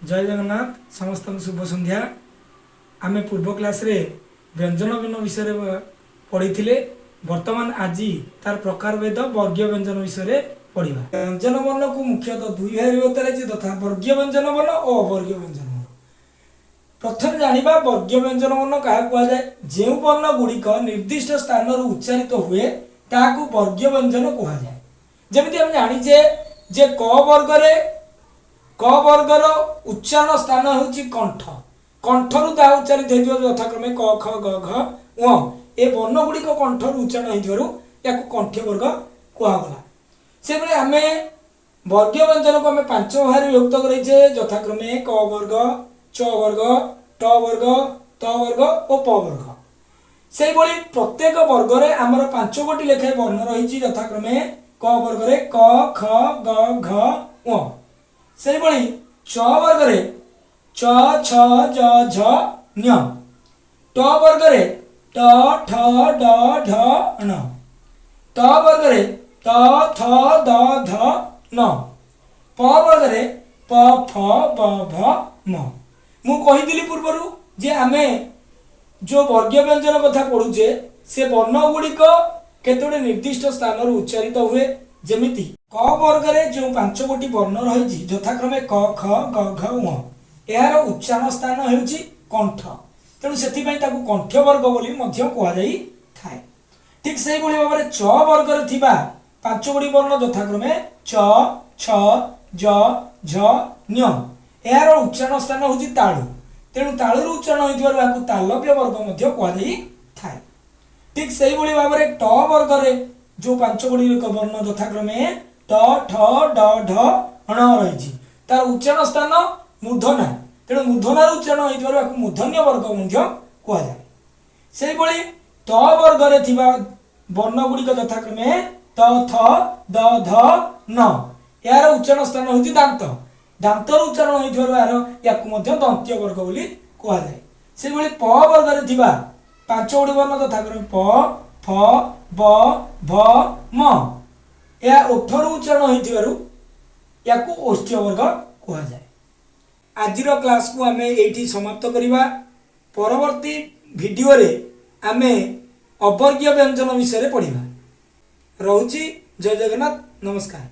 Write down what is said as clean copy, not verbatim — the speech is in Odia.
ଜୟ ଜଗନ୍ନାଥ। ସମସ୍ତଙ୍କୁ ଶୁଭ ସନ୍ଧ୍ୟା। ଆମେ ପୂର୍ବ କ୍ଲାସ୍ରେ ବ୍ୟଞ୍ଜନ ବର୍ଣ୍ଣ ବିଷୟରେ ପଢ଼ିଥିଲେ। ବର୍ତ୍ତମାନ ଆଜି ତାର ପ୍ରକାରଭେଦ ବର୍ଗୀୟ ବ୍ୟଞ୍ଜନ ବିଷୟରେ ପଢ଼ିବା। ବ୍ୟଞ୍ଜନ ବର୍ଣ୍ଣକୁ ମୁଖ୍ୟତଃ ଦୁଇ ଭାଗରେ ବିଭକ୍ତ କରାଯାଇଛି, ତଥା ବର୍ଗୀୟ ବ୍ୟଞ୍ଜନ ବର୍ଣ୍ଣ ଓ ଅବର୍ଗୀୟ ବ୍ୟଞ୍ଜନ ବର୍ଣ୍ଣ। ପ୍ରଥମେ ଜାଣିବା ବର୍ଗୀୟ ବ୍ୟଞ୍ଜନ ବର୍ଣ୍ଣ କାହାକୁ କୁହାଯାଏ। ଯେଉଁ ବର୍ଣ୍ଣ ଗୁଡ଼ିକ ନିର୍ଦ୍ଦିଷ୍ଟ ସ୍ଥାନରୁ ଉଚ୍ଚାରିତ ହୁଏ, ତାହାକୁ ବର୍ଗୀୟ ବ୍ୟଞ୍ଜନ କୁହାଯାଏ। ଯେମିତି ଆମେ ଜାଣିଛେ ଯେ କ ବର୍ଗରେ, କ ବର୍ଗର ଉଚ୍ଚାରଣ ସ୍ଥାନ ହେଉଛି କଣ୍ଠ। କଣ୍ଠରୁ ତାହା ଉଚ୍ଚାରିତ ହେଇଥିବ, ଯଥାକ୍ରମେ କ, ଖ, ଗ, ଘ, ଙ। ଏ ବର୍ଣ୍ଣ ଗୁଡ଼ିକ କଣ୍ଠରୁ ଉଚ୍ଚାରଣ ହେଇଥିବାରୁ ୟାକୁ କଣ୍ଠ୍ୟ ବର୍ଗ କୁହାଗଲା। ସେଭଳି ଆମେ ବର୍ଗୀୟ ବ୍ୟଞ୍ଜନକୁ ଆମେ ପାଞ୍ଚ ଭାଗରେ ବିଭକ୍ତ କରିଛେ, ଯଥାକ୍ରମେ କ ବର୍ଗ, ଚ ବର୍ଗ, ଟ ବର୍ଗ, ତ ବର୍ଗ ଓ ପ ବର୍ଗ। ସେଇଭଳି ପ୍ରତ୍ୟେକ ବର୍ଗରେ ଆମର ପାଞ୍ଚ ଗୋଟି ଲେଖାଏଁ ବର୍ଣ୍ଣ ରହିଛି, ଯଥାକ୍ରମେ କ ବର୍ଗରେ କ, ଖ, ଗ, ଘ, ଙ। ସେଇଭଳି ଚ ବର୍ଗରେ ଚ, ଛ, ଜ, ଝ, ଞ। ଟ ବର୍ଗରେ ଟ, ଠ, ଡ, ଢ, ଣ। ତ ବର୍ଗରେ ତ, ଥ, ଦ, ଧ, ନ। ପ ବର୍ଗରେ ପ, ଫ, ବ, ଭ, ମ। ମୁଁ କହିଥିଲି ପୂର୍ବରୁ ଯେ ଆମେ ଯେଉଁ ବର୍ଗୀୟ ବ୍ୟଞ୍ଜନ କଥା ପଢୁଛେ, ସେ ବର୍ଣ୍ଣ ଗୁଡ଼ିକ କେତୋଟି ନିର୍ଦ୍ଦିଷ୍ଟ ସ୍ଥାନରୁ ଉଚ୍ଚାରିତ ହୁଏ। ଯେମିତି କ ବର୍ଗରେ ଯେଉଁ ପାଞ୍ଚ ଗୋଟି ବର୍ଣ୍ଣ ରହିଛି, ଯଥାକ୍ରମେ କ, ଖ, ଗ, ଘ, ଙ, ଏହାର ଉଚ୍ଚାରଣ ସ୍ଥାନ ହେଉଛି କଣ୍ଠ। ତେଣୁ ସେଥିପାଇଁ ତାକୁ କଣ୍ଠ୍ୟ ବର୍ଗ ବୋଲି ମଧ୍ୟ କୁହାଯାଇଥାଏ। ଠିକ୍ ସେଇଭଳି ଭାବରେ ଚ ବର୍ଗରେ ଥିବା ପାଞ୍ଚ ଗୋଟି ବର୍ଣ୍ଣ, ଯଥାକ୍ରମେ ଚ, ଛ, ଜ, ଝ, ଞ, ଏହାର ଉଚ୍ଚାରଣ ସ୍ଥାନ ହେଉଛି ତାଳୁ। ତେଣୁ ତାଳୁରୁ ଉଚ୍ଚାରଣ ହୋଇଥିବାରୁ ଏହାକୁ ତାଲବ୍ୟ ବର୍ଗ ମଧ୍ୟ କୁହାଯାଇଥାଏ। ଠିକ୍ ସେଇଭଳି ଭାବରେ ଟ ବର୍ଗରେ ଯେଉଁ ପାଞ୍ଚ ଗୁଡ଼ିକ ବର୍ଣ୍ଣ, ଯଥାକ୍ରମେ ଟ, ଠ, ଡ, ଢ, ଣ ରହିଛି, ତାର ଉଚ୍ଚାରଣ ସ୍ଥାନ ମୂର୍ଦ୍ଧନା। ତେଣୁ ମୂର୍ଦ୍ଧନାର ଉଚ୍ଚାରଣ ହୋଇଥିବାରୁ ଏହାକୁ ମୂର୍ଦ୍ଧନ୍ୟ ବର୍ଗ ମଧ୍ୟ କୁହାଯାଏ। ସେଇଭଳି ତ ବର୍ଗରେ ଥିବା ବର୍ଣ୍ଣ ଗୁଡ଼ିକ, ଯଥାକ୍ରମେ ତ, ଥ, ଦ, ଧ, ନ, ଏହାର ଉଚ୍ଚାରଣ ସ୍ଥାନ ହେଉଛି ଦାନ୍ତ। ଦାନ୍ତର ଉଚ୍ଚାରଣ ହୋଇଥିବାରୁ ୟାକୁ ମଧ୍ୟ ଦନ୍ତ୍ୟ ବର୍ଗ ବୋଲି କୁହାଯାଏ। ସେଇଭଳି ପ ବର୍ଗରେ ଥିବା ପାଞ୍ଚ ଗୋଟି ବର୍ଣ୍ଣ, ଯଥାକ୍ରମେ ପ, ଫ, ବ, ଭ, ମ, ଏହା ଓଠରୁ ଉଚ୍ଚାରଣ ହୋଇଥିବାରୁ ୟାକୁ ଓଷ୍ଠ୍ୟ ବର୍ଗ କୁହାଯାଏ। ଆଜିର କ୍ଲାସକୁ ଆମେ ଏଇଠି ସମାପ୍ତ କରିବା। ପରବର୍ତ୍ତୀ ଭିଡ଼ିଓରେ ଆମେ ଅବର୍ଗୀୟ ବ୍ୟଞ୍ଜନ ବିଷୟରେ ପଢ଼ିବା। ରହୁଛି, ଜୟ ଜଗନ୍ନାଥ, ନମସ୍କାର।